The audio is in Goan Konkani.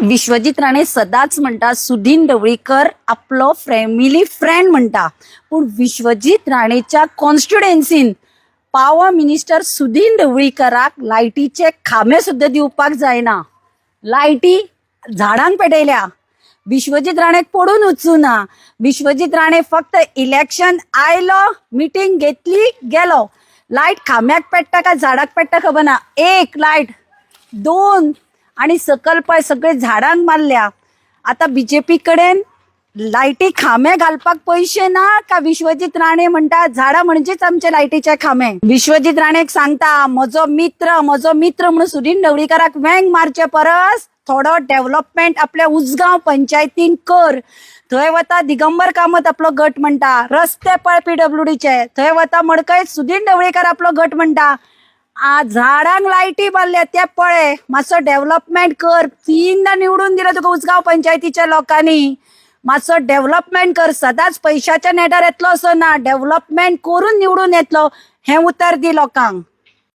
विश्वजीत राणे सदांच म्हणटा सुदीन ढवळीकर आपलो फॅमिली फ्रेंड म्हणटा, पूण विश्वजीत राणेच्या कॉन्स्टिट्युएन्सीन पावर मिनिस्टर सुदीन ढवळीकराक लायटीचे खांबे सुद्दां दिवपाक जायना. लायटी झाडांक पेटयल्या. विश्वजीत राणेक पडून वचूना. विश्वजीत राणे फक्त इलेक्शन आयलो, मिटींग घेतली, गेलो. लायट खांब्याक पेट्टा काय झाडाक पेट्टा खबर ना. एक लायट, दोन आणि सकल पळय सगळे झाडांक मारल्या. आता बीजेपी कडेन लायटी खांबे घालपाक पयशे ना का विश्वजीत राणे म्हणटा झाडां म्हणजेच आमचे लायटीचे खांबे. विश्वजीत राणेक सांगता म्हजो मित्र, म्हजो मित्र म्हणून सुदीन ढवळीकाराक वेंग मारचे परस थोडो डेव्हलपमेंट आपल्या उजगांव पंचायतीन कर. थंय वता दिगंबर कामत आपलो गट म्हणटा रस्ते पळय पीडब्ल्यूडीचे. थंय वता मडकय सुदीन ढवळीकार आपलो गट म्हणटा आ झाडांक लायटी मारल्या ते पळय, मातसो डेव्हलपमेंट कर. तीनदा निवडून दिलं तुका उजगांव पंचायतीच्या लोकांनी, मातसो डेव्हलपमेंट कर. सदांच पैशाच्या नेटार येतलो असो ना, डेव्हलपमेंट करून निवडून येतलो हें उतर दी लोकांक.